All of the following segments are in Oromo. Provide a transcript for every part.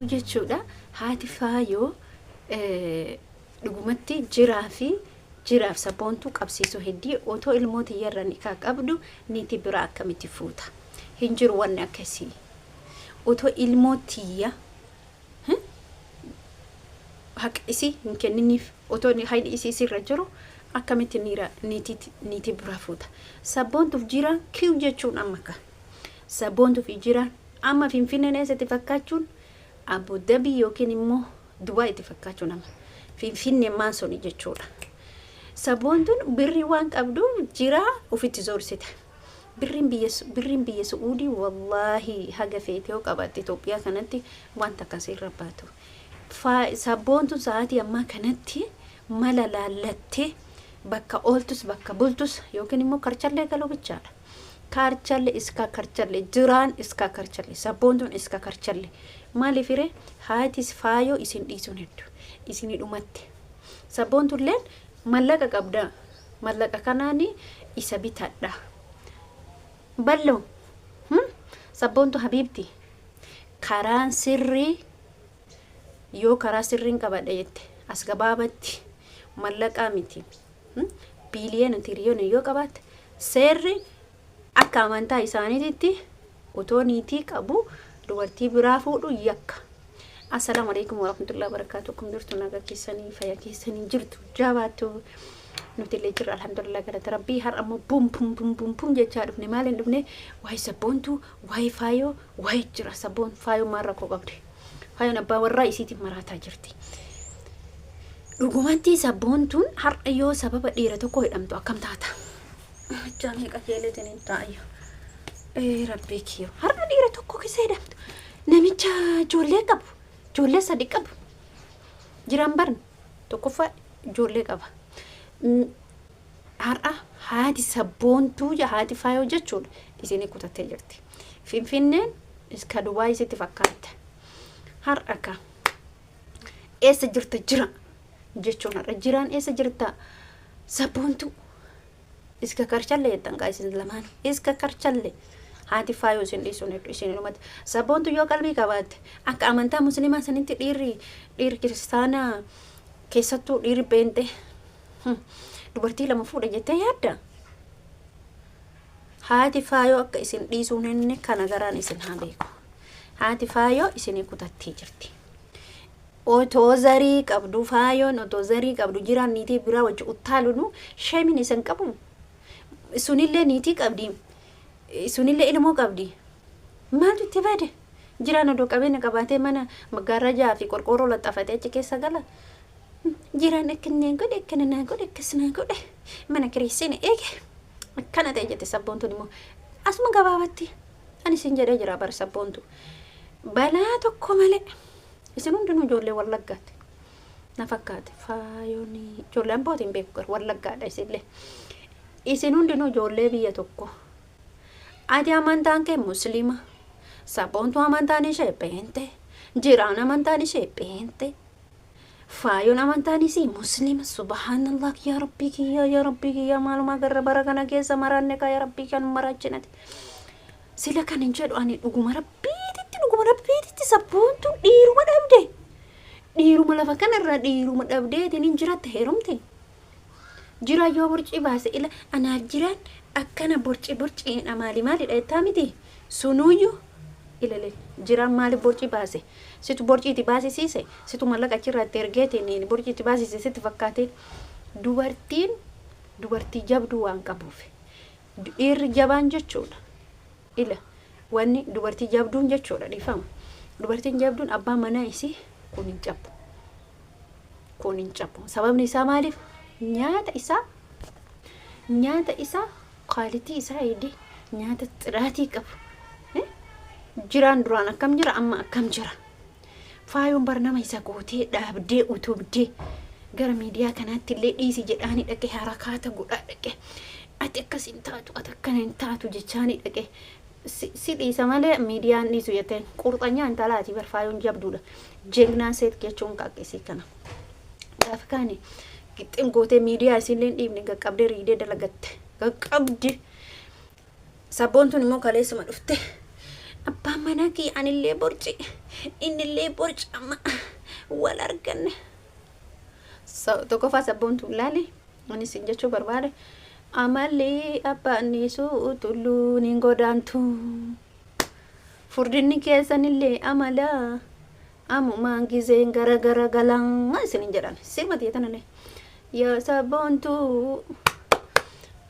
Jechuudha haati faayoo dhugumatti jiraa fi jiraaf sabboontuu qabsiisuu heddii otoo ilmoo tiyyarra nikaa qabdu niitii biraa akkamitti fuuta? Hin jiru wanni akkasii. Otoo ilmoo tiyya haqa isii hin kenniniif, otoo hayni isii isirra jiru, akkamitti niitii biraa fuuta? Sabboontuuf jiraan kiw jechuun amma ka sabboontuuf jiraan amma Finfinneen eessatti fakkaachuun Abu Dhabi yookiin immoo Dubaay itti fakkaachuu nama Finfinneen maan suni jechuudha. Sabboontuun birrii waan qabdu jiraa ofitti zoorsite. Birriin biyya Su'uudii wallaahi haga feete yoo qabaatte Itoophiyaa kanatti wanta akkasii irra baatu. Sabboontuun sa'aatii ammaa kanatti mala laallattee bakka ooltus bakka bultus yookiin immoo karchallee galuu bichaadha. Karchalle iska karchalle, jiraan iska karchalle, sabboontuun iska karchalle. Maaliif hiree haatis faayoo isin dhiisuun hedduu isinii dhumatte. Sabboontulleen mallaqa qabda, mallaqa kanaani isa bitadha. Ballo sabboontu habiibti, karaan sirrii yoo karaa sirriin qabadha jette, as gabaabatti mallaqaa miti, biiliyoona tiriyoona yoo qabaatte, seerri akka amantaa isaaniititti otoo niitii qabu dubartii biraa fuudhu yakka. Assalaamu alaikum warahmatullahi wabarakatuh. Akkam jirtu? Nagaa keessanii? Fayyaa keessanii jirtu? Jabaattu? Nuti illee jirra, alhamdulillah, galata rabbii. Har'a immoo bum bum bum bum bum jechaa dhufne. Maaliin dhufne? Waa'ee sabboontuu, waa'ee faayoo, waa'ee jira. Sabboon faayoo maal rakkoo qabdi? Faayoon abbaa warraa isiitiin maraataa jirti. Dhugumatti sabboontuun har'a yoo sababa dhiira tokko hidhamtu akkam taata? Jechaa meeqa keeleetiin hin taa'ayyo. Ee rabbii kiyyo. Har'a dhiira tokko keessa hidhamtu. Namicha ijoollee qabu. Ijoollee sadi qabu. Jiran barne. Tokkoffaa ijoollee qaba. Har'a haati sabboontuu, haati faayoo jechuudha. Isinii kutattee jirti. Finfinneen iska Dubaay sitti fakkaatte. Har'a ka eessa jirta jira jechuun, har'a jiraan eessa jirta sabboontuu? Iska karchalle jettan kaa isin lamaan. Iska karchalle. Haati faayoo isin dhiisuun hedduu isin dhumatti. Sabboontu yoo qalbii qabaatte, akka amantaa musliimaa sanitti dhiirri kiristaanaa, keessattuu dhiirri peenxee, dubartii lama fuudha jettee yaadda? Haati faayoo akka isin dhiisuun hinne kana garaan isin haa beeku. Haati faayoo isinii kutattee jirti. Otoo zarii qabdu faayoon, otoo zarii qabdu jiraan niitii biraa wajji uttaalunu sheemin isin qabu. Sunillee niitii qabdi. Sunillee ilmoo qabdi. Maaltu itti bade? Jiraan odoo qabeenya qabaatee mana maggaarrajaa fi qorqoorroo laxxafatee achi keessa gala. Jiraan akkana godhe, akkana naa godhe, akkas naa godhe, mana kireessine eege akkana ta'e jette sabboontuun immoo asuma gabaabatti. Ani isin jedhee jira bara, sabboontu balaa tokko malee isin hundinuu ijoollee Wallaggaati na fakkaate. Faayoon ijoollee Ambootiin hin beeku, garuu Wallaggaadha isinillee. Isin hundinuu ijoollee biyya tokko. Ati amantaan kee musliima, sabboontuu amantaan ishee peente, jiraan amantaan ishee peente, faayoon amantaan isii musliima. Subhaanallah, yaa rabbii kiyyaa, yaa rabbii kiyyaa, maalumaa garra bara kana keessa maraanne kaa? Yaa rabbii, kan maraachinati sila kan hin jedhu. Ani dhuguma rabbiititti, dhuguma rabbiititti, sabboontuun dhiiruma dhabde, dhiiruma lafa kanarraa dhiiruma dhabdeetiin hin jiratte heerumte. Jira yoo borcii baase, ila anaaf jiraan akkana borci borciidha, maali maalidha jettaa miti? Sunuyyuu ilalee jiraan maaliif borcii baase? Situ borciiti baasisiise? Situ mallaqa achirraa itti ergeetiin borciitti baasise sitti fakkaate? Dubartiin dubartii jabduu waan qabuuf, dhiirri jabaan jechuudha. Ila wanni dubartii jabduun jechuudha, dhiifama, dubartiin jabduun abbaa manaa isii kun hin cabu, kun hin cabu. Sababni isaa maaliif? Nyaata isaa quality isaa eegee nyaata xiraatii qabu. Jiraan duraan akkam jira, amma akkam jira? Faayoon bar nama isa gootee dhaabdee utubdee gara miidiyaa kanaatti illee dhiisi jedhaanii dhaqee harakaata godhaa dhaqee, ati akkas hin taatu, ati akkana hin taatu jechaanii dhaqee, si dhiisa malee miidiyaan dhiisu jetteen. Qurxanyaa intalaati bar faayoon, jabduudha. ጀግና ሴት jechuun qaqqisii kana gaafa kaane qixxin gootee miidiyaa isiillee hin dhiibne, qaqqabdee riidee dalagatte qaqqabdi. Sabboontuun immoo kaleessuma dhufte. Abbaan manaa kiyya anillee borci, innillee borci, amma wal arganne. Tokkoffaa sabboontu ilaali, ani isin jechuu barbaade, amalli abbaan tulluun hin godaantu. Furdinni keessanillee amala ammumaan gizeen gara gara galan isin jedhan sirba tiyatanillee. Yaa sabboontuu,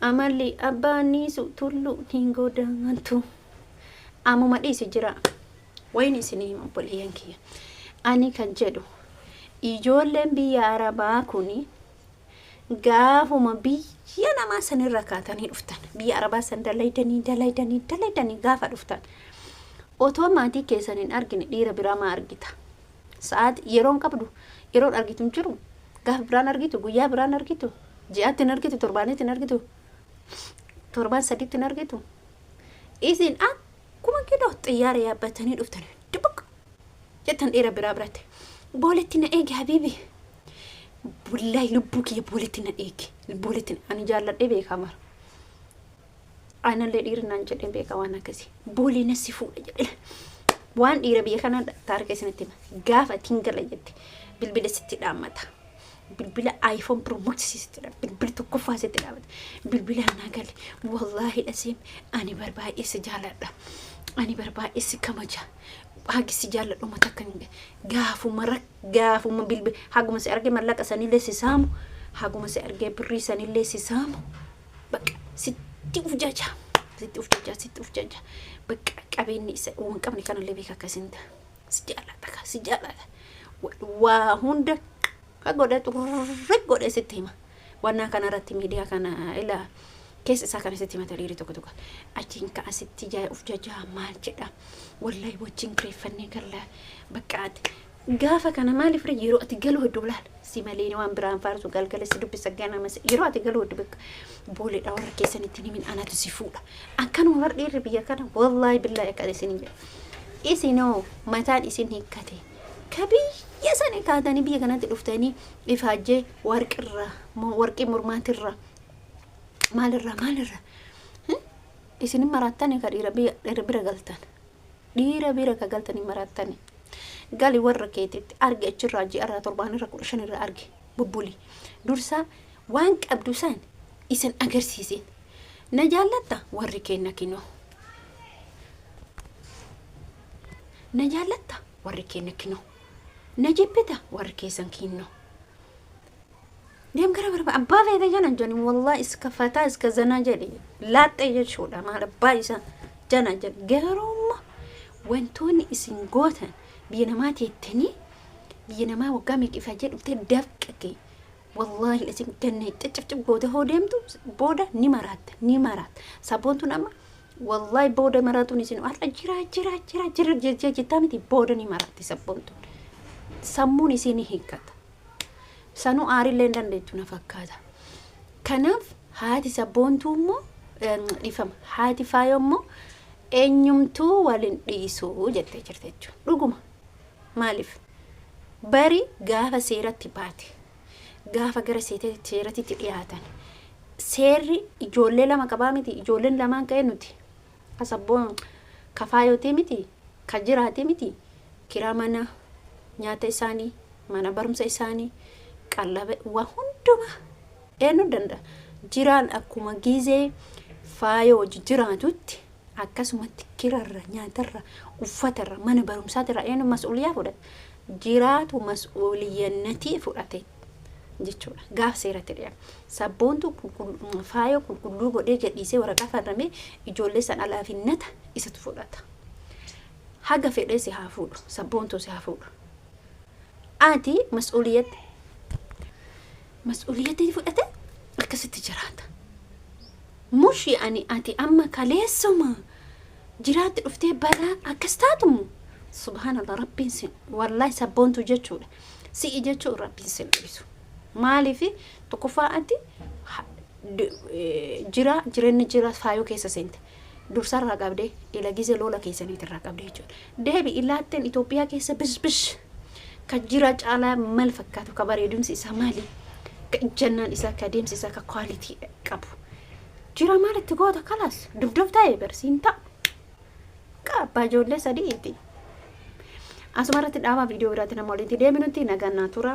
amalli abbaannisu tulluun hin godaantu. Ammuma dhiisi jira. Wayni isinii hima, obboleeyyan kiyya. Ani kan jedhu, ijoolleen biyya Arabaa kuni gaafuma biyya namaa sanirra kaatanii dhuftan, biyya Arabaa san dalaydanii dalaydanii dalaydanii gaafa dhuftan, otoo maatii keessan hin argine dhiira biraa maa argita? Sa'aati yeroon qabdu, yeroon argitu hin jiru. Gaafa biraan argitu, guyyaa biraan argitu, ji'aatti hin argitu, torbaanitti hin argitu, torbaan sadiitti hin argitu. Isin akkuma kidoo xiyyaara yaabbatanii dhuftan, dubuq jettan dhiira biraa biratti. "Booletti na eegi, habiibi. Wallahi lubbuu kiyya, booletti na eegi. Booletti ani jaalladhee beekaa mara. Anallee dhiirri naan jedhee beekaa waan akkasii. Boolee na si fuudha" jedhe. Waan dhiira biyya kanaa taarika isinitti hima. Gaafa ati hin gala jette bilbila sitti dhaammata. Bilbila iPhone Pro Max sitti dhaammata. Bilbila tokkoffaa sitti dhaammata. "Bilbila naa gale. Wallaahi dhasiim, ani barbaay'ee si jaaladha. Ani barbaay'ee si kabaja. Hagi si jaalladhu mata akka hin gaafuma rak gaafuma bilbila haguma si argee mallaqa sanillee si saamu, haguma si argee birrii sanillee si saamu. Bakka sitti uf jaja, sitti uf jaja, sitti uf jaja. Bakka qabeenyi isa waan qabne kanallee beeka akkasiin ta'a. Si jaalladha ka, si jaalladha. Waa hunda ka godhe xurri godhe sitti hima. Wannaa kanarratti miidiyaa kana ilaa keessa isaa kana sitti himata dhiirri tokko tokko. Achiin ka'a, sitti jaa uf jajaa, maal jedha. Wallahi wajjin kireeffannee galla, bakka ati. Gaafa kana maaliif yeroo ati galuu hedduu laal si malee waan biraan faarsu, galgala si dubbisa, ganama si yeroo ati galuu hedduu bakka booleedha, warra keessanitti himin, anatu si fuudha. Akkanuma bar dhiirri biyya kana, wallaahi billaahi akka isin jedhu. Isinoo mataan isin hiikkate, ka biyya sani kaatanii biyya kanatti dhuftanii ifaajjee warqirra, warqii mormaatirra, maalirra maalirra isin maraattanii, ka dhiira bira galtan, dhiira bira ka galtanii maraattanii. Gali warra keetitti arge, achirraa ji'arraa, torbaanirra, 15irra arge bubbuli. Dursaa waan qabdu san isin agarsiisin. "Na jaallatta? Warri keenna kinoo. Na jaallatta? Warri keenna kinoo. Na jibbita? Warri keessan kinnoo." Deem gara barbaade, abbaa feete jana jani, wallahi iska fataa iska zanaa jedhi laaxxee jechuudha, maal abbaa isaa jana jedhi. Garuummoo wantoonni isin gootan, biyya namaa teettanii, biyya namaa waggaa meeqa ifaajee dhuftee, dafqa kee wallahi isin ganna ciccifcif goote hoo deemtu, booda ni maraatta, ni maraatta. Sabboontuun amma wallahi booda maraatuun isin har'a jira jira jira jira jira jettaa miti, booda ni maraatti sabboontuun. Sammuun isii ni hiikkata. Sanuu aarillee hin dandeettu na fakkaata. Kanaaf haati sabboontuu immoo, dhiifama, haati faayoo immoo eenyumtuu waliin dhiisuu jettee jirti jechuudha. Dhuguma. Maaliif? Bari gaafa seeratti baate, gaafa gara seeratti dhiyaatan, seerri ijoollee lama qabaa miti, ijoolleen lamaan ka'ee nuti kasabboon kafaayootii miti, ka jiraatii miti, kiraa mana, nyaata isaanii, mana barumsa isaanii, qallaba, waa hundumaa eenyu danda'a? Jiraan akkuma gizee faayoo hojii jiraatutti akkasumatti kirarra, nyaatarra, uffatarra, mana barumsaatirra eenyu mas'uuliyaa fudhata? Jiraatu mas'uuliyyannatii fudhate jechuudha. Gaaf seeratti dhiyaatu. Sabboontu faayoo qulqulluu godhee gadhiisee waraqaa farramee ijoollee san alaafinnata isatu fudhata. Haga fedhee si haa fuudhu, sabboontuu si haa fuudhu. Ati mas'uuliyyatti fudhate akkasitti jiraata. Mushi ani ati amma kaleessuma jiraatti dhuftee balaa akkas taatumu, subhaanallah, rabbiin sin, wallahi sabboontu jechuudha. Si'i jechuun rabbiin sin dhiisu. Maaliif? Tokkoffaa ati jira jireenya jira faayoo keessa seente. Dursarraa qabdee ila gizee lola keessaniitirraa qabdee jechuudha. Deebi ilaatteen Itoophiyaa keessa bish bish ka jira caalaa mal fakkaatu, ka bareedumsi isaa maali? Ka ijjannaan isaa, ka deemsi isaa, ka quality qabu. Jira maal itti goota? Kalaas dubdub ta'e barsiin ta'a. Ka Abbaa ijoollee sadiiti. Asuma irratti dhaabaa, viidiyoo biraatti nama walitti deebinutti nagaan naa tura.